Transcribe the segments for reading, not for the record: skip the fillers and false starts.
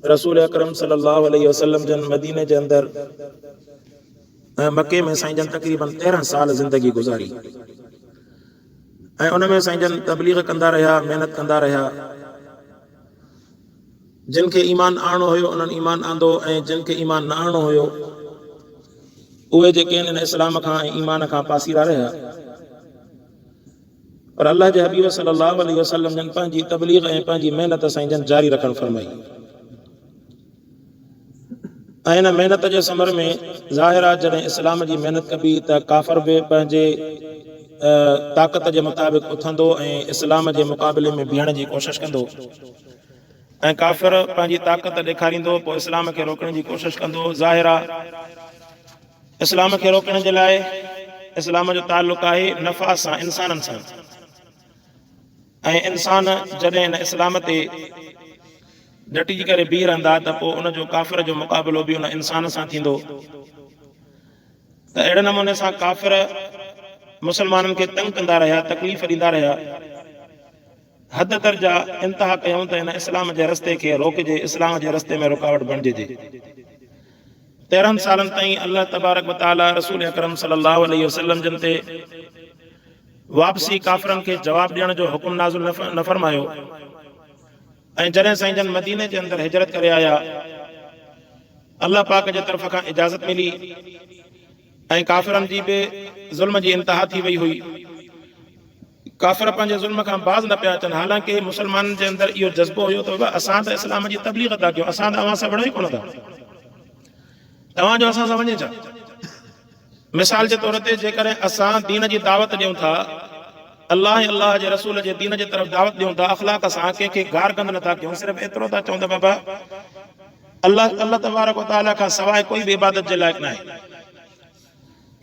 رسول اڪرم صلي الله عليه وسلم جن مديني جي اندر ۽ مڪي ۾ سائين جن تقريبن 13 سال زندگي گذاري ۽ ان ۾ سائين جن تبليغ ڪندا رهيا، محنت ڪندا رهيا. جن کي ايمان آڻڻو هيو انهن ايمان آندو ۽ جن کي ايمان نه آڻڻو هيو اهي جيڪي آهن ان اسلام کان ۽ ايمان کان پاسيرا رهيا. پر الله جي حبيب صلي الله عليه وسلم جن پنهنجي تبليغ ۽ پنهنجي محنت سائين جن جاري رکڻ فرمائي ۽ ان محنت جي ثمر ۾ ظاهر آ جڏهن اسلام جي محنت ڪبي ته ڪافر به پنهنجي طاقت جي مطابق اٿندو ۽ اسلام جي مقابلي ۾ بيهڻ جي ڪوشش ڪندو ۽ ڪافر پنهنجي طاقت ڏيکاريندو پوء اسلام کي روڪڻ جي ڪوشش ڪندو. ظاهر آ اسلام کي روڪڻ جي لاء اسلام جو تعلق آهي نفع سان، انسانن سان، ۽ انسان جڏهن ان اسلام تي ڊٽجي ڪري بيهي رهندا ته پوء ان جو ڪافر جو مقابلو به ان انسان سان ٿيندو. ته اهڙي نموني سان ڪافر مسلمانن کي تنگ ڪندا رهيا، تڪليف ڏيندا رهيا، حد درجا انتها ڪيائون ته ان اسلام جي رستي کي روڪجي، اسلام جي رستي ۾ رڪاوٽ بڻججي. 13 سالن تائين الله تبارڪ و تعالي رسول اڪرم صلي الله عليه وسلم جن تي واپسي ڪافرن کي جواب ڏيڻ جو حڪم نازل نه فرمايو ۽ جڏهن سائين جن مديني جي اندر هجرت ڪري آيا، الله پاڪ جي طرف کان اجازت ملي ۽ ڪافرن جي به ظلم جي انتها ٿي وئي هئي. ڪافر پنهنجي ظلم کان باز نه پيا اچن، حالانڪه مسلمانن جي اندر اهو جذبو هيو ته بابا اسان ته اسلام جي تبليغ ٿا ڪيون، اسان ته اوهان سان وڙهون ئي ڪونه ٿا، توهان جو اسان سان وڃي ڇا؟ مثال جي طور تي جيڪڏهن اسان دين جي دعوت ڏيون ٿا، الله ۽ الله جي رسول جي دين جي طرف دعوت ڏيون ٿا، اخلاق سان ڪنهن کي گار گند نه ٿا ڪيون، صرف ايترو ٿا چئون ته بابا الله الله تبارڪ وتعاليٰ کان سواء ڪوئي به عبادت جي لائق ناهي.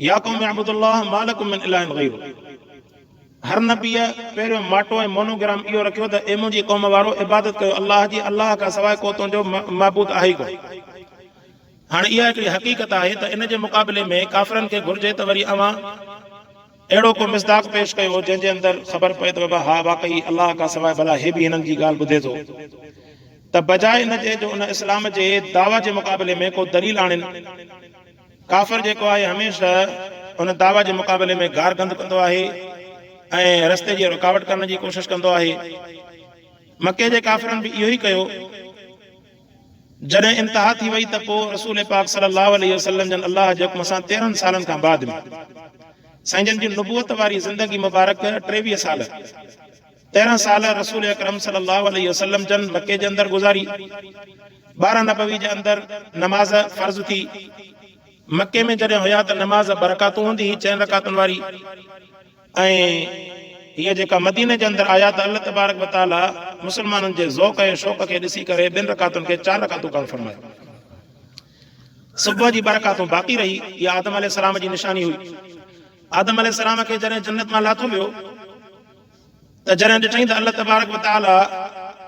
يا قوم اعبدوا الله ما لڪم من اله غيره. هر نبيء پهريون ماٽو ۽ مونوگرام اهو رکيو ته اي منهنجي قوم وارو عبادت ڪيو الله جي، الله کان سواء ڪو تنهنجو معبود آهي ئي ڪونه. هاڻي اها هڪڙي حقيقت آهي ته ان جي مقابلي ۾ ڪافرن کي گهرجي ته وري اوهان اهڙو ڪو مصداق پيش ڪيو جنهن جي اندر خبر پئي ته بابا ها واقعي الله کان سواء ڀلا هي به هنن جي ڳالهه ٻڌي ٿو ته بجاء ان جي جو ان اسلام جي دعويٰ جي مقابلي ۾ ڪو دليل آڻين. ڪافر جيڪو آهي هميشه ان دعويٰ جي مقابلي ۾ گار گند ڪندو آهي ۽ رستي جي رڪاوٽ ڪرڻ جي ڪوشش ڪندو آهي. مڪي جي ڪافرن به اهو ئي ڪيو. جڏهن انتها ٿي وئي ته پوء رسول پاڪ صلي الله عليه وسلم جن الله جي حڪم سان 13 سالن کان بعد ۾ سائين جن جي نبوت واري زندگي مبارڪ 23 سال، 13 سال رسول اڪرم صلي الله عليه وسلم جن مڪي جي اندر گذاري. 12 نبوي جي اندر نماز فرض ٿي. مڪي ۾ جڏهن هيا ته نماز ٻه رڪعتون هوندي هئي، چئن رڪعتن واري، ۽ هيء جيڪا مديني جي اندر آيا ته الله تبارڪ وتعاليٰ مسلمانن جي ذوق ۽ شوق کي ڏسي ڪري ٻن رڪعتن کي چار رڪعتون ڪرڻ فرمايو. صبح جي ٻه رڪعتون باقي رهي. اها آدم عليه السلام جي نشاني هئي. آدم عليه السلام کي جڏهن جنت مان لاٿو ويو ته جڏهن ڏٺائين ته الله تبارڪ و تعاليٰ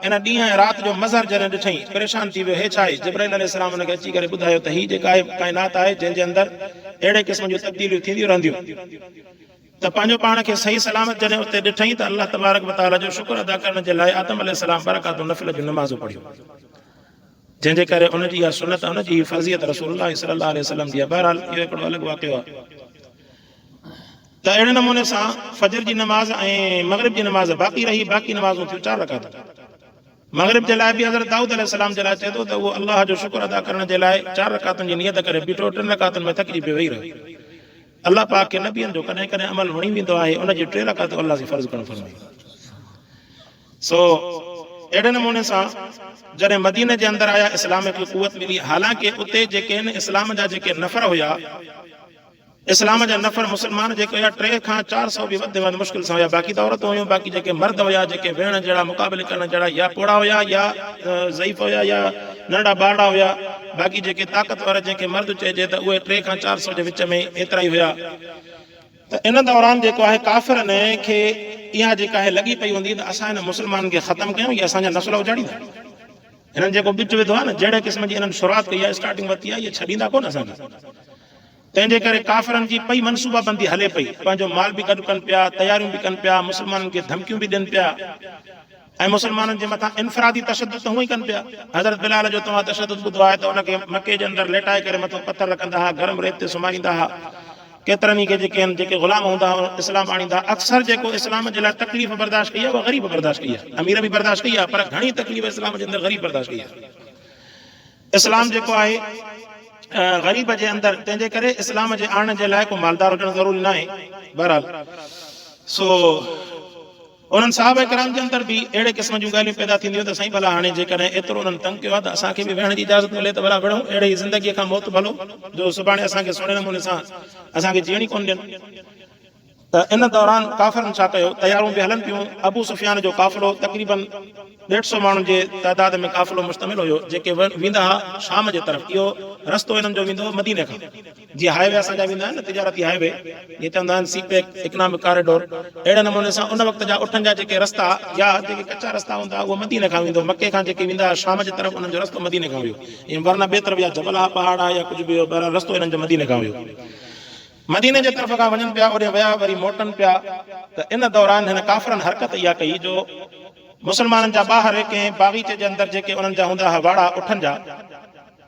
ان ڏينهن ۽ رات جو مظهر جڏهن ڏٺائين پريشان ٿي ويو، هي ڇا آهي؟ جبرائيل عليه السلام ان کي اچي ڪري ٻڌايو ته هي جيڪا آهي ڪائنات آهي جنهن جي اندر اهڙي قسم جون تبديليون ٿينديون رهنديون. ته پنهنجو پاڻ کي صحيح سلامت جڏهن اتي ڏٺائين ته الله تبارڪ و تعاليٰ جو شڪر ادا ڪرڻ جي لاء آدم عليه السلام ٻه رڪعتون نفل جون نمازون پڙهيون جنهن جي ڪري ان جي اها سنت ان جي فرضيت رسول الله صلي الله عليه وسلم جي آهي. بهرحال اهو هڪڙو الڳ واقعو آهي. ته اهڙي نموني سان فجر جي نماز ۽ مغرب جي نماز باقي رهي، باقي نمازون ٿيون چار رڪعتون. مغرب جي لاء به حضرت دائود عليه السلام جي لاء چئي ٿو ته اهو الله جو شڪر ادا ڪرڻ جي لاء چار رڪعتن جي نيت ڪري بيٺو، ٽن رڪعتن ۾ ٿڪجي پيو ويهي رهيو. الله پاڪ کي نبين جو ڪڏهن ڪڏهن عمل وڻي ويندو آهي، ان جي ٽي رڪعتون الله سين فرض ڪرڻ فرمائي. سو اهڙي نموني سان جڏهن مديني جي اندر آيا اسلام کي قوت ملي، حالانڪه اتي جيڪي آهن اسلام جا جيڪي نفر هيا، اسلام جا نفر مسلمان جيڪي هيا ٽي کان 400 به وڌ وڌ مشڪل سان هيا، باقي ته عورتون هيون، باقي جيڪي مرد هيا جيڪي ويهڻ جهڙا مقابلي ڪرڻ جهڙا يا پوڙها هيا يا ضعيف هيا يا ننڍڙا ٻارڙا هيا، باقي جيڪي طاقتور جنهن کي مرد چئجي ته اهي ٽي کان 400 جي وچ ۾ ايترا ئي هيا. ته ان دوران جيڪو آهي ڪافرن کي اها جيڪا آهي لڳي پئي هوندي ته اسان هن مسلمانن کي ختم ڪيون يا اسان جا نسل اجاڙيندا. هنن جيڪو ٻج وڌو آهي نه جهڙي قسم جي هنن شروعات ڪئي آهي اسٽارٽنگ ورتي آهي اهي ڇڏيندا ڪونه اسان کي. تنهن جي ڪري ڪافرن جي پئي منصوبه بندي هلي پئي، پنهنجو مال به گڏ ڪن پيا، تياريون به ڪن پيا، مسلمانن کي ڌمڪيون به ڏين پيا. ۽ مسلمانن جي مٿان انفرادي تشدد ته هونئن ئي ڪن پيا. حضرت بلال جو توهان تشدد ٻڌو آهي ته ان کي مڪي جي اندر ليٽائي ڪري مٿو پٿر رکندا ها، گرم ريت تي سمهاريندا ها. ڪيترن ئي کي جيڪي آهن جيڪي غلام هوندا هئا اسلام آڻيندا ها. اڪثر جيڪو اسلام جي لاء تڪليف برداشت ڪئي آهي اها غريب برداشت ڪئي آهي. امير به برداشت ڪئي آهي پر گهڻي تڪليف اسلام جي اندر غريب برداشت ڪئي آهي. اسلام جيڪو آهي غريب جي اندر تنهن جي ڪري اسلام جي آڻڻ جي لاء ڪو مالدار هجڻ ضروري ناهي. بهرحال سو انهن صحابه ڪرام جي اندر به اهڙي قسم جون ڳالهيون پيدا ٿينديون ته سائين ڀلا هاڻي جيڪڏهن ايترو انهن تنگ ڪيو آهي ته اسان کي به ويهڻ جي اجازت ملي ته ڀلا وڙهون، اهڙي ئي زندگيء کان موت ڀلو جو سڀاڻي اسان کي سهڻي نموني سان اسان کي جيئڻ ئي ڪونه ڏين. ته ان دوران ڪافرن ڇا ڪيو، تيارون به هلن پيون، ابو سفيان جو قافلو تقريباً ڏيڍ سو ماڻهن جي تعداد ۾ قافلو مشتمل هيو، جيڪي ويندا ها شام جي طرف، اهو رستو انهن جو ويندو هو مديني کان. جيئن هاء وي اسان جا ويندا آهن نه تجارتي هاء وي جيئن چوندا آهن سي پيڪ اڪنامڪ ڪاريڊور اهڙي نموني سان ان وقت جا اٺن جا جيڪي رستا يا جيڪي ڪچا رستا هوندا هئا اهي مديني کان ويندو مڪي کان جيڪي ويندا هئا شام جي طرف انهن جو رستو مديني کان هيو ائين ورنه ٻئي طرف يا جبل ها پهاڙ ها يا ڪجهه به هيو بهرحال رستو انهن جو مديني کان هيو مديني جي طرف کان وڃن پيا اوڏي ويا وري موٽن پيا ته ان دوران هن ڪافرن حرڪت اها ڪئي جو مسلمانن جا ٻاهر ڪنهن باغيچي جي اندر جيڪي انهن جا هوندا هئا واڙا اٺن جا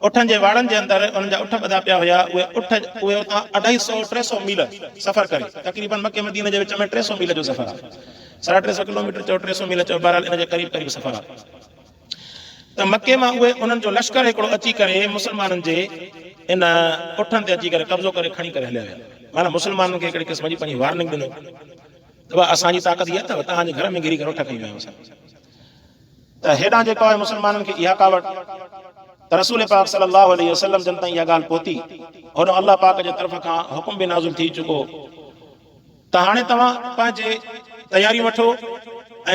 اٺن جي واڙن جي اندر انهن جا اٺ ٻڌا پيا هيا، اهي اٺ اهي اتان اڍائي سئو ٽي سئو ميل سفر ڪري، تقريباً مڪي مديني جي وچ ۾ ٽي سئو ميل جو سفر آهي، ساڍا ٽي سئو ڪلوميٽر چئو ٽي سئو ميل چئو بهرحال ان جي قريب قريب سفر آهي ته مڪي مان اهي انهن جو لشڪر هڪڙو اچي ڪري مسلمانن جي ان اٺن تي اچي ڪري قبضو ڪري کڻي ڪري هليا ويا، معنيٰ مسلمانن کي هڪڙي قسم جي پنهنجي وارننگ ڏنو ته بابا اسان جي طاقت اها اٿو توهان جي گهر ۾ گهري ڪري اٺ کڻي ويا آهيون اسان. ته هيڏانهن جيڪو آهي مسلمانن کي اها ڪاوڙ ته رسول پاڪ صلي الله عليه وسلم جن تائين اها ڳالهه پهتي هوڏانهن الله پاڪ جي طرف کان حڪم به نازل ٿي چڪو ته هاڻي توهان پنهنجي تياريون وٺو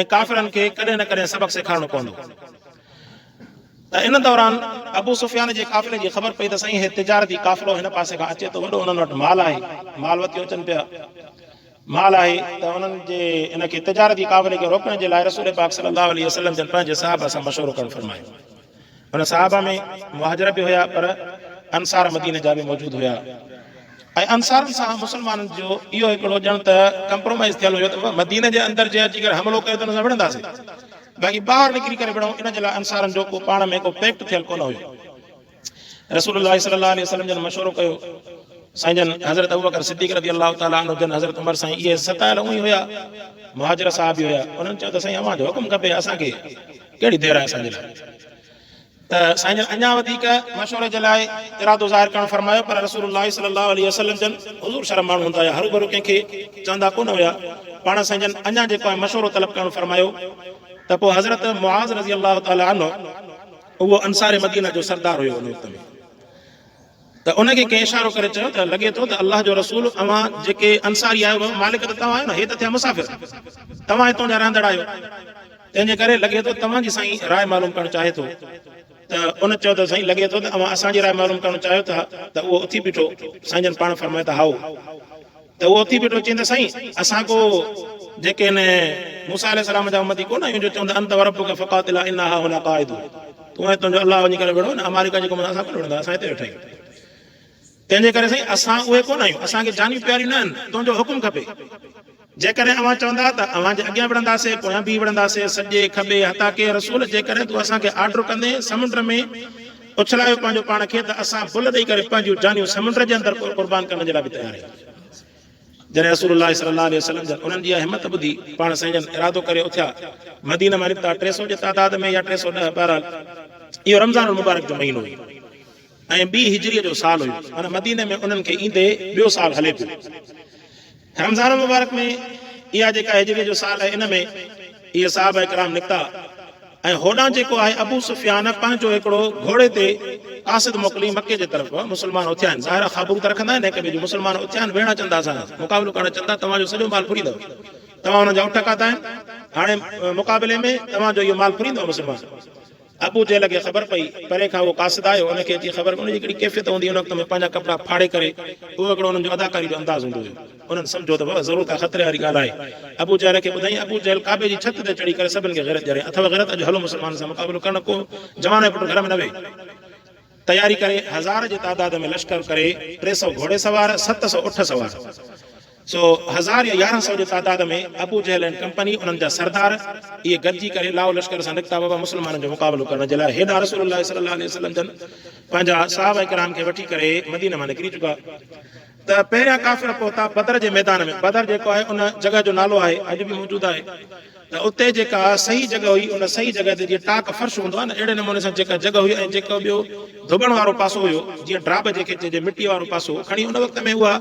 ۽ ڪافرن کي ڪڏهن نه ڪڏهن سبق سيکارڻو پوندو ته ان دوران ابو سفيان جي قافلي جي خبر پئي ته سائين هي تجارتي قافلو هن پاسي کان اچي ٿو وڏو انهن وٽ مال آهي مال وتيو اچن پيا مال آهي ته انهن جي ان کي تجارتي قافلي کي روڪڻ جي لاء رسول پاڪ صلي الله عليه وسلم جن پنهنجي صحابه سان مشورو ڪرڻ فرمايو. ان صحابه ۾ مهاجر به هيا پر انصار مديني جا به موجود هيا ۽ انصارن سان مسلمانن جو اهو هڪڙو ڄڻ ته ڪمپرومائز ٿيل هيو ته مديني جي اندر جي اچي ڪري حملو ڪيو ته ان سان وڙهنداسين باقي ٻاهر نڪري ڪري وڙهون ان جي لاء انصارن جو ڪو پاڻ ۾ ڪو پيڪٽ ٿيل ڪونه هيو. رسول الله صلي الله عليه وسلم جن مشورو ڪيو سائين جن حضرت ابوبڪر صديق رضي الله تعالٰي عنه جن حضرت عمر سائين اهي ستايل اونئي هيا مهاجر صحابي هيا انهن چيو ته سائين اوهان جو حڪم کپي اسان کي ڪهڙي دير آهي اسان جي لاء ته سائين جن اڃا وڌيڪ مشوري جي لاء ارادو ظاهر ڪرڻ فرمايو پر رسول الله صلي الله عليه وسلم جن حضور شرم ماڻهو هوندا هيا هروڀرو ڪنهن کي چوندا ڪونه هيا پاڻ سائين جن اڃا جيڪو آهي مشورو طلب ڪرڻ فرمايو ته پوء حضرت معاذ رضي الله تعالٰي عنه اهو انصار مدينه جو سردار هيو ان وقت ۾ ته ان کي ڪنهن اشارو ڪري چيو ته لڳي ٿو ته الله جو رسول اوهان جيڪي انصاري آهيو مالڪ ته توهان آهيو نه هي ته ٿيا مسافر توهان هتون جا رهندڙ آهيو تنهن جي ڪري لڳي ٿو توهان جي سائين راء معلوم ڪرڻ چاهي ٿو ته ان چيو ته سائين لڳي ٿو ته اوهان اسان جي راء معلوم ڪرڻ چاهيو ٿا ته اهو اٿي بيٺو سائين جن پاڻ فرمايو ته هائو ته اهو اٿي بيٺو چيائين ته سائين اسان ڪو جيڪي هن موسيٰ عليه السلام جا امتي ڪونه آهيون جو چون ته انت وربک فقاتلا انا هاهنا قاعدون تون ۽ تنهنجو الله وڃي ڪري وڙهو نه آمريڪا جي قوم سان اسان ڪونه وڙهندا اسان هتي ويٺا آهيون تنهن جي ڪري سائين اسان اهي ڪونه آهيون اسان کي جانيون پياريون نه آهن تنهنجو حڪم کپي جيڪڏهن اوهان چوندا ته اوهان جي اڳيان وڙهنداسين پويان بيهي وڙهنداسين سڄي کٻي حتيٰ ڪي رسول جيڪڏهن تون اسان کي آرڊر ڪندين سمنڊ ۾ اڇلايو پنهنجو پاڻ کي ته اسان بل ڏئي ڪري پنهنجون جانيون سمنڊ جي اندر قربان ڪرڻ جي لاء به تيار آهيون. جڏهن رسول الله صلي الله عليه وسلم جن انهن جي اها همت ٻڌي پاڻ سائين جن ارادو ڪري اٿيا مدينه مان نڪتا 300 جي تعداد ۾ يا 310 بهرحال اهو رمضان المبارڪ جو مهينو هيو ۽ ٻي هجريء جو سال هيو معنيٰ مديني ۾ انهن کي ايندي ٻيو سال هلي پيو. رمضان المبارڪ ۾ اها جيڪا هجريء جو سال آهي ان ۾ اهي صحابه ڪرام نڪتا ۽ هوڏانهن جيڪو آهي ابو سفيان پنهنجو هڪڙو گهوڙي تي قاصد موڪلي مڪي جي طرف مسلمان اٿيا آهن ظاهر آهي خابرو ته رکندا آهن هڪ ٻئي جون مسلمان اٿيا آهن ويهڻ اچن ٿا اسان سان مقابلو ڪرڻ اچن ٿا توهان جو سڄو مال ڦريندو توهان انهن جا اٺ کاڌا آهن هاڻي مقابلي ۾ توهان جو اهو مال ڦريندو مسلمان ابو جهل کي خبر پئي، پري کان اهو قاصد آيو، ان کي اچي خبر پئي، ان جي هڪڙي ڪيفيت هوندي ان وقت ۾ پنهنجا ڪپڙا ڦاڙي ڪري، اهو هڪڙو انهن جو اداڪاري جو انداز هوندو هيو. انهن سمجهيو ته بابا ضرور ڪا خطري واري ڳالهه آهي. ابو جهل کي ٻڌائين، ابو جهل ڪعبي جي ڇت تي چڙهي ڪري سڀن کي غيرت ڏياريائين، اٿو غيرت اڄ هلو مسلمانن سان مقابلو ڪرڻ ڪو جوان جو پٽ گهر ۾ نه ويهي. تياري ڪري هزار جي تعداد ۾ لشڪر ڪري 300 گهوڙي سوار، 700 اٺ سوار. سو هزار يا 1100 جي تعداد ۾ ابو جهل اينڊ ڪمپني انهن جا سردار اهي گڏجي ڪري لاء لشڪر سان نڪتا بابا مسلمانن جو مقابلو ڪرڻ جي لاء. هيڏانهن رسول الله صلي الله عليه وسلم جن پنهنجا صحابه ڪرام کي وٺي ڪري مديني مان نڪري چڪا ته پهريان ڪافر پهتا بدر جي ميدان ۾. بدر جيڪو آهي ان جڳهه جو نالو آهي، اڄ به موجود آهي. ته اتي جيڪا صحيح جڳهه هئي ان صحيح جڳهه تي جيئن ٽاڪ فرش هوندو آهي نه اهڙي نموني سان جيڪا جڳهه هئي ۽ جيڪو ٻيو ڌوٻڻ وارو پاسو هيو جيئن ڊراب جنهن کي چئجي مٽيء وارو پاسو کڻي ان وقت ۾ اها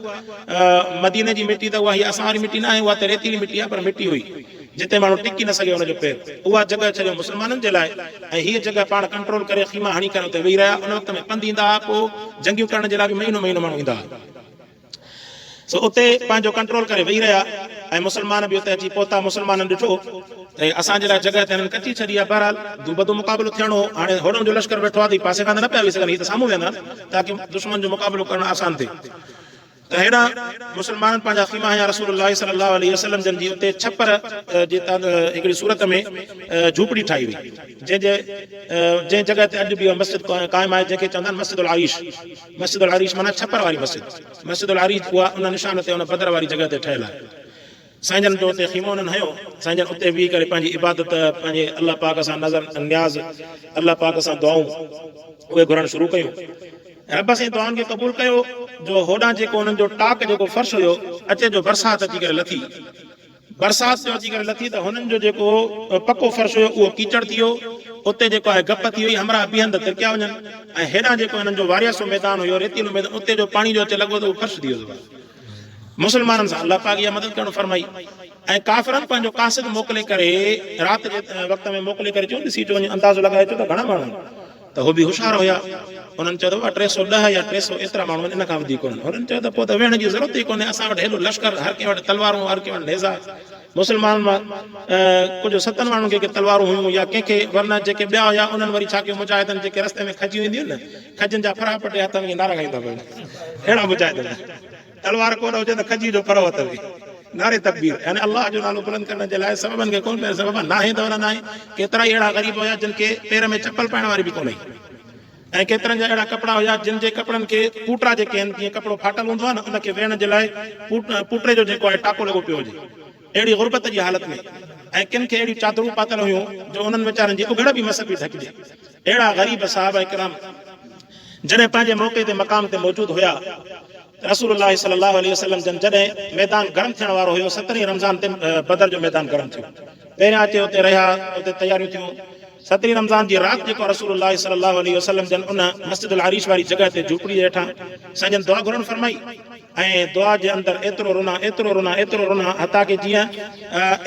مديني جي مٽي ته اها هي اسان واري مٽي نه آهي اها ته ريتيلي مٽي آهي پر مٽي هئي جتي ماڻهو ٽڪي نه سگهي ان جو پير اها جڳهه ڇڏيو مسلمانن جي لاء ۽ هيء جڳهه پاڻ ڪنٽرول ڪري خيما هڻي ڪري اتي ويهي رهيا. ان وقت ۾ پنڌ ايندا هئا پوء جنگيون ڪرڻ جي لاء به مهينو مهينو ماڻهو ايندا هئا. سو اتي پنهنجو ڪنٽرول ڪري ويهي رهيا ۽ مسلمان به اتي اچي پهتا. مسلمانن ڏٺو ته اسان جي لاء جڳهه ته هنن ڪچي ڇڏي آهي. بهرحال دوبدو مقابلو ٿيڻو هو. هاڻي هوڏانهن جو لشڪر ويٺو آهي ته هي پاسي کان ته نه پيا ويهي سگهن، هي ته سامهون ويهندا تاڪه دشمن جو مقابلو ڪرڻ آسان ٿئي. ته هيڏانهن مسلمانن پنهنجا خيما هنيا. رسول الله صلي الله عليه وسلم جن جي اتي ڇپر جي هڪڙي صورت ۾ جهوپڙي ٺاهي وئي، جنهن جي جنهن جڳهه تي اڄ به اها مسجد قائم آهي، جنهن کي چوندا آهن مسجد العريش. مسجد العريش معنيٰ ڇپر واري مسجد. مسجد العريش اها ان نشان تي ان بدر واري جڳهه تي ٺهيل آهي. سائين جن جو اتي خيمو انهن هنيو. سائين جن اتي ويهي ڪري پنهنجي عبادت، پنهنجي الله پاڪ سان نظر نياز، الله پاڪ سان دعائون اهي گهرڻ شروع ڪيون. رب سائين دعائن کي قبول ڪيو جو هوڏانهن جيڪو انهن جو ٽاڪ جيڪو فرش هيو اچي جو برسات اچي ڪري لٿي. برسات جو اچي ڪري لٿي ته هنن جو جيڪو پڪو فرش هيو اهو ڪيچڙ ٿي ويو، اتي جيڪو آهي گپ ٿي وئي، همراهه بيهن ته ترڪيا وڃن ۽ هيڏانهن جيڪو هنن جو وارياسو ميدان هيو، ريتيلو ميدان، اتي جو پاڻي جو اچي لڳو ته اهو فرش ٿي ويو. مسلمانن سان الله پاڪ اها مدد ڪرڻ فرمائي ۽ ڪافرن پنهنجو قاصد موڪلي ڪري رات جي وقت ۾ موڪلي ڪري چيو ڏسي اچو وڃي اندازو لڳائي اچو ته گهڻا ماڻهو آهن. ته هو به هوشيار هيا. انهن چيو ته بابا 310 يا 300 ايترا ماڻهو آهن ان کان وڌيڪ ڪونهن. هنن چيو ته پوء ته ويهڻ جي ضرورت ئي ڪونهي اسان وٽ هيڏو لشڪر هر ڪنهن وٽ تلوارون هر ڪنهن وٽ نيزا. مسلمانن مان ڪجهه ستن ماڻهن کي ڪي تلوارون هيون يا ڪنهن کي ورنه جيڪي ٻيا هيا انهن وري ڇا ڪيو مجاهدن جيڪي رستي ۾ کجيون اينديون آهن نه کجين جا ڦرها پٽي هٿ ۾ نعرا ڳائيندا پيا وڃن. اهڙا مجاهد هيا. تلوار ڪونه هجي ته کجي جو پرو هٿ ۾. نعري تڪبير يعني الله جو نالو بلند ڪرڻ جي لاء سببن کي ڪونه پير سبب ناهي ته ورنه ناهي. ڪيترائي اهڙا غريب هيا جن کي پير ۾ چپل پائڻ واري به ڪونه هئي ۽ ڪيترن جا اهڙا ڪپڙا هيا جن جي ڪپڙن کي پوٽرا جيڪي آهن جيئن ڪپڙو ڦاٽل هوندو آهي نه ان کي ويڙهڻ جي لاء پوٽري جو جيڪو آهي ٽاڪو لڳو پيو هجي اهڙي غربت جي حالت ۾ ۽ ڪن کي اهڙيون چادرون پاتل هيون جو انهن ويچارن جي اگهڙ به مس پئي ڍڪجي. اهڙا غريب صحابه ڪرام جڏهن پنهنجي موقعي تي مقام تي موجود هيا ته رسول الله صلي الله عليه وسلم جن جڏهن ميدان گرم ٿيڻ وارو هيو سترهين رمضان تي بدر جو ميدان گرم ٿيو پهريان اچي اتي رهيا اتي تياريون ٿيون سترهين رمضان جي رات جيڪو رسول الله صلي الله عليه وسلم جن ان مسجد العريش واري جڳهه تي جهوپڙي جي هيٺان سائين جن دعا گهرڻ فرمائي ۽ دعا جي اندر ايترو رنا ايترو رنا ايترو رنا حتيٰ ڪه جيئن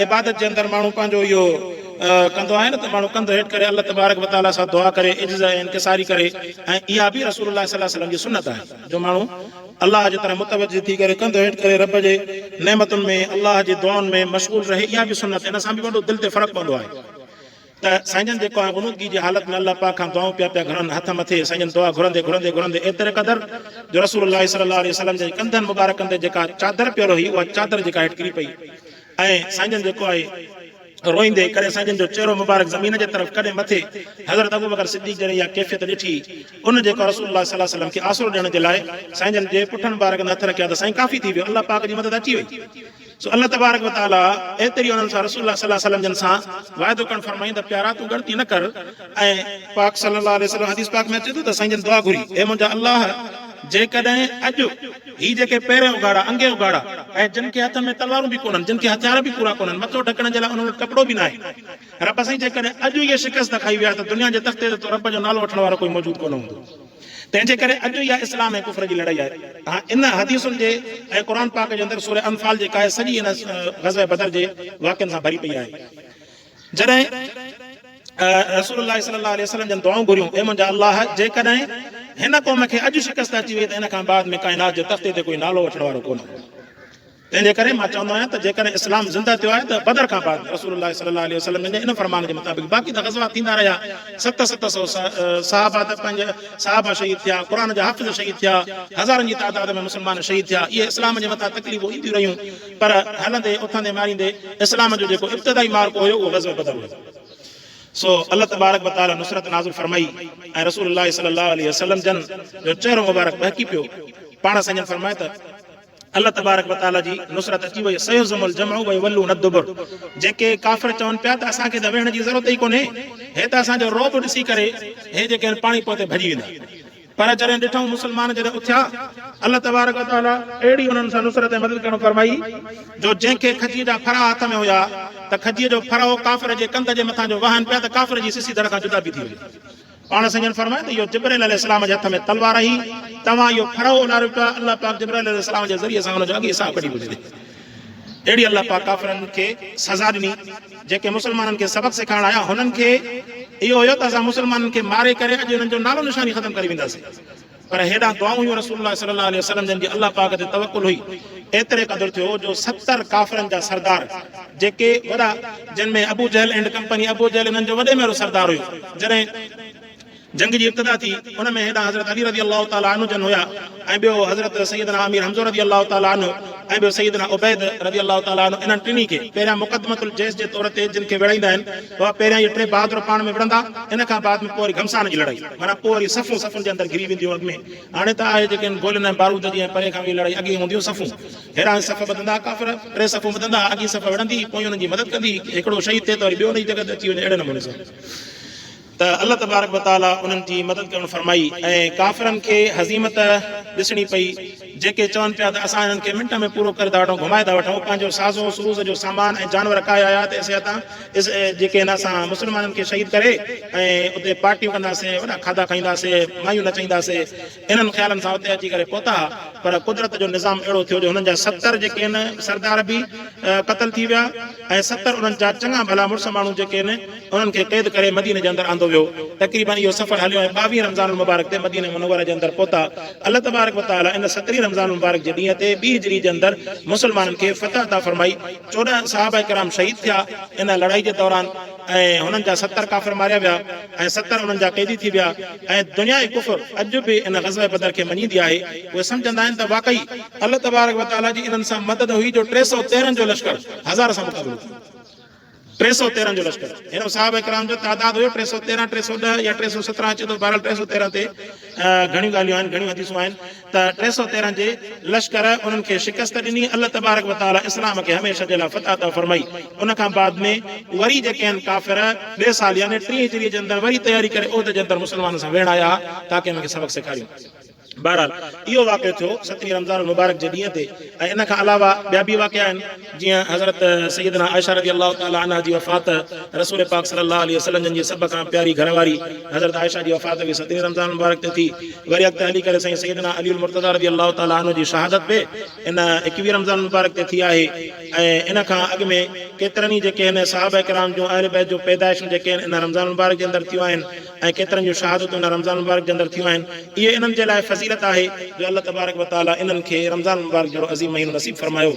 عبادت جي اندر ماڻهو پنهنجو اهو ڪندو آهي نه ته ماڻهو ڪنڌ هيٺ ڪري الله تبارڪ وتعاليٰ سان دعا ڪري عجز ۽ انڪساري ڪري ۽ اها به رسول الله صلي الله عليه وسلم جي سنت آهي جو ماڻهو الله جي طرف متوجه ٿي ڪري ڪنڌ هيٺ ڪري رب جي نعمتن ۾ الله جي دعائن ۾ مشغول رهي اها به سنت ان سان به وڏو دل تي فرق پوندو آهي. ته سائين جن جيڪو آهي غنودگي جي حالت ۾ الله پاڪ کان دعائون پيا پيا گهرن هٿ مٿي سائين جن دعا گهرندي گهرندي گهرندي ايتري قدر جو رسول الله صلي الله عليه وسلم جي ڪنڌن مبارڪن تي جيڪا چادر پيل هئي اها چادر جيڪا هيٺ ڪري پئي ۽ سائين جن جيڪو آهي روئيندي ڪڏهن سائين جن جو چهرو مبارڪ زمين جي طرف ڪڏهن مٿي حضرت ابوبڪر صديق جڏهن اها ڪيفيت ڏٺي ان جيڪو رسول الله صلي الله عليه وسلم کي آسرو ڏيڻ جي لاء سائين جن جي پٺن مبارڪن هٿ رکيا ته سائين ڪافي ٿي ويو الله پاڪ جي مدد اچي وئي. سو الله تبارڪ و تعاليٰ ايتري انهن سان رسول الله صلي الله عليه وسلم جن سان وعدو ڪرڻ فرمائين ته پيارا تون ڳڻتي نه ڪر ۽ پاڪ صلي الله عليه وسلم حديث پاڪ ۾ اچي ٿو ته سائين جن دعا گهري اي منهنجا الله جيڪڏهن اڄ هي جيڪي پيرين اگهاڙا انگين اگهاڙا ۽ جن کي هٿن ۾ تلوارون به ڪونهن جن کي هٿيار به پورا ڪونهن مٿو ڍڪڻ جي لاء انهن وٽ ڪپڙو به ناهي رب سائين جيڪڏهن اڄ اهي شڪست کائي ويا ته دنيا جي تختي تي تو رب جو نالو وٺڻ وارو ڪوئي موجود ڪونه هوندو. تنهن جي ڪري اڄ اها اسلام ۽ ڪفر جي لڙائي آهي. ها ان حديثن جي ۽ قرآن پاڪ جي اندر سوره انفال جيڪا آهي سڄي ان غزوه بدر جي واقعن سان ڀري پئي آهي. جڏهن رسول الله صلي الله عليه وسلم جن دعائون گهريون اي منهنجا الله جيڪڏهن هن قوم کي اڄ شڪست اچي وئي ته ان کان بعد ۾ ڪائنات جي تختي تي ڪوئي نالو وٺڻ وارو ڪونه هوندو. تنهن جي ڪري مان چوندو آهيان ته جيڪڏهن اسلام زنده ٿيو آهي ته بدر کان بعد رسول الله صلي الله عليه وسلم جن جي ان فرمان جي مطابق باقي ته غزوات ٿيندا رهيا ست ست سو صحابه ته پنهنجا صحابه شهيد ٿيا قرآن جا حافظ شهيد ٿيا هزارن جي تعداد ۾ مسلمان شهيد ٿيا اهي اسلام جي مٿان تڪليفون اينديون رهيون پر هلندي اٿندي ماريندي اسلام جو جيڪو ابتدائي معرڪو هيو اهو غزوه بدر هيو سو الله تبارڪ وتعالي نصرت نازل فرمائي ۽ رسول الله صلي الله عليه وسلم جن جو چهرو مبارڪ ٻهڪي پيو پاڻ سائين جن فرمايو ته. الله تبارڪ و تعالي جي نصرت اچي وئي، سيهزم الجمع ويولون الدبر، جيڪي ڪافر چون پيا ته اسان کي ته ويهڻ جي ضرورت ئي ڪونهي، هي ته اسان جو رعب ڏسي ڪري هي جيڪي آهن پاڻ ئي پوئتي ڀڄي ويندا. پر جڏهن ڏٺائون مسلمان جڏهن اٿيا، الله تبارڪ و تعالي اهڙي انهن سان نصرت ۽ مدد ڪرڻ فرمائي جو جنهن کي کجيء جا ڦرا هٿ ۾ هيا ته کجيء جو ڦرو ڪافر جي ڪنڌ جي مٿان جو وهن پيا ته ڪافر جي سسي ڌڙ کان جدا به ٿي وئي. پاڻ سائين جن فرمايو ته اهو جبرائيل عليه السلام جي هٿ ۾ تلوار هئي، توهان اهو ڦرهو اڏاريو پيا، الله پاڪ جبرائيل عليه السلام جي ذريعي سان ان جو اڳي حساب ڪڍي پيو ڇڏي. اهڙي الله پاڪ ڪافرن کي سزا ڏني، جيڪي مسلمانن کي سبق سيکارڻ آيا، هنن کي اهو هيو ته اسان مسلمانن کي ماري ڪري اڄ هنن جو نالو نشان ئي ختم ڪري وينداسين. پر هيڏانهن دعائون هيون رسول الله صلي الله عليه وسلم جن جي الله پاڪ تي توڪل هئي ايتري قدر ٿيو جو 70 ڪافرن جا سردار جيڪي وڏا جن ۾ ابو جهل اينڊ ڪمپني ابو جهل انهن جو وڏي ۾ وڏو سردار هيو جڏهن جنگ جي ابتدا ٿي ان ۾ هيڏانهن حضرت علي رضي الله تعالٰي عنه جن هيا ۽ ٻيو حضرت سيدنا امير حمزو رضي الله تعالٰي عنه ۽ ٻيو سيدنا عبيد رضي الله تعالٰي عنه انهن ٽنهي کي پهريان مقدمة الجيش جي طور تي جن کي وڙهائيندا آهن اها پهريان اهي ٽي بهادر پاڻ ۾ وڙهندا ان کان بعد ۾ پوء وري گهمسان جي لڙائي معنيٰ پوء وري صفون صفن جي اندر گهري وينديون اڳ ۾ هاڻي ته آهي جيڪي گولين ۽ بارود جي ۽ پري کان اهي لڙائي اڳي هونديون صفون هيڏانهن صف ٻڌندا ڪافر ٽي صفون ٻڌندا اڳين صف وڙهندي پوئين انهن جي مدد ڪندي هڪڙو شهيد ٿئي ته وري ٻيو ان جي جڳهه تي اچي وڃي اهڙي نموني سان ته الله تبارڪ و تعالي انهن جي مدد ڪرڻ فرمائي ۽ ڪافرن کي هزيمت ڏسڻي پئي جيڪي چون پيا ته اسان انهن کي منٽ ۾ پورو ڪري ٿا وٺون گهمائي ٿا وٺون پنهنجو سازو سروز جو سامان ۽ جانور ڪاهي آيا ته اسي هتان اس جيڪي هن اسان مسلمانن کي شهيد ڪري ۽ اتي پارٽيون ڪنداسين وڏا کاڌا کائينداسين مايون نچائينداسين انهن خيالن سان اتي اچي ڪري پهتا پر قدرت جو نظام اهڙو ٿيو جو هنن جا 70 جيڪي آهن سردار به قتل ٿي ويا ۽ 70 انهن جا چڱا ڀلا مڙس ماڻهو جيڪي آهن انهن کي قيد ڪري مديني جي اندر آندو ويو. تقريباً اهو سفر هليو ۽ ٻاويهين رمضان المبارڪ تي مديني منوره جي اندر پهتا. الله تبارڪ و تعاليٰ ان سترهين رمضان المبارڪ جي ڏينهن تي ٻي هجري جي اندر مسلمانن کي فتح عطا فرمائي. 14 صحابه ڪرام شهيد ٿيا ان لڙائي جي دوران ۽ هنن جا 70 ڪافر ماريا ويا ۽ 70 انهن جا قيدي ٿي ويا ۽ دنياء ڪفر اڄ به ان غزوه بدر کي مڃيندي آهي. اهي سمجهندا آهن ته واقعي الله تبارڪ و تعاليٰ جي انهن سان مدد هئي جو 313 جو لشڪر هزار سان مقابلو ڪيو. 313 جو لشڪر هن صحابه ڪرام جو تعداد هيو 313، 310 يا 317 اچي ٿو بهرحال 313 تي گهڻيون ڳالهيون آهن گهڻيون حديثون آهن ته 313 جي لشڪر انهن کي شڪست ڏني الله تبارڪ وتعالي اسلام کي هميشه جي لاء فتح عطا فرمائي ان کان بعد ۾ وري جيڪي آهن ڪافر ٻئي سال يعني ٽين هجري جي اندر وري تياري ڪري احد جي اندر مسلمانن سان ويهڻ آيا تاڪه انهن کي سبق سيکاريون. بهرحال اهو واقعو ٿيو سترهين رمضان المبارڪ جي ڏينهن تي ۽ ان کان علاوه ٻيا به واقعا آهن جيئن حضرت سيدنا عائشه رضي الله تعالٰي عنها جي وفات رسول پاڪ صلي الله عليه وسلم جن جي سڀ کان پياري گهر واري حضرت عائشه جي وفات به سترهين رمضان المبارڪ تي ٿي وري اڳتي هلي ڪري سائين سيدنا علي المرتضيٰ رضي الله تعالٰي عنه جي شهادت به ان ايڪويهه رمضان المبارڪ تي ٿي آهي ۽ ان کان اڳ ۾ ڪيترن ئي جيڪي هن صحابه ڪرام جون اهل بيت جون پيدائشون جيڪي آهن ان رمضان المبارڪ جي اندر ٿيون آهن ۽ ڪيترن جون شهادتون ان رمضان المبارڪ جي اندر ٿيون آهن، اهي انهن جي لاء فضيلت آهي جو الله تبارڪ و تعالي انهن کي رمضان المبارڪ جهڙو عظيم مهينو نصيب فرمايو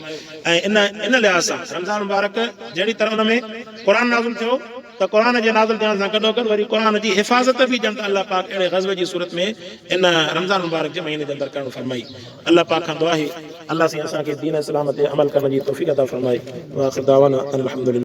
۽ ان ان لحاظ سان رمضان المبارڪ جهڙي طرح ان ۾ قرآن نازل ٿيو ته قرآن جي نازل ٿيڻ سان گڏوگڏ وري قرآن جي حفاظت به ڄڻ ته الله پاڪ اهڙي غزوي جي صورت ۾ ان رمضان المبارڪ جي مهيني جي اندر ڪرڻ فرمائي. الله پاڪ کان دعا آهي الله سائين اسان کي دين اسلام تي عمل ڪرڻ جي توفيق عطا فرمائي واخر دعوانا ان الحمدلله.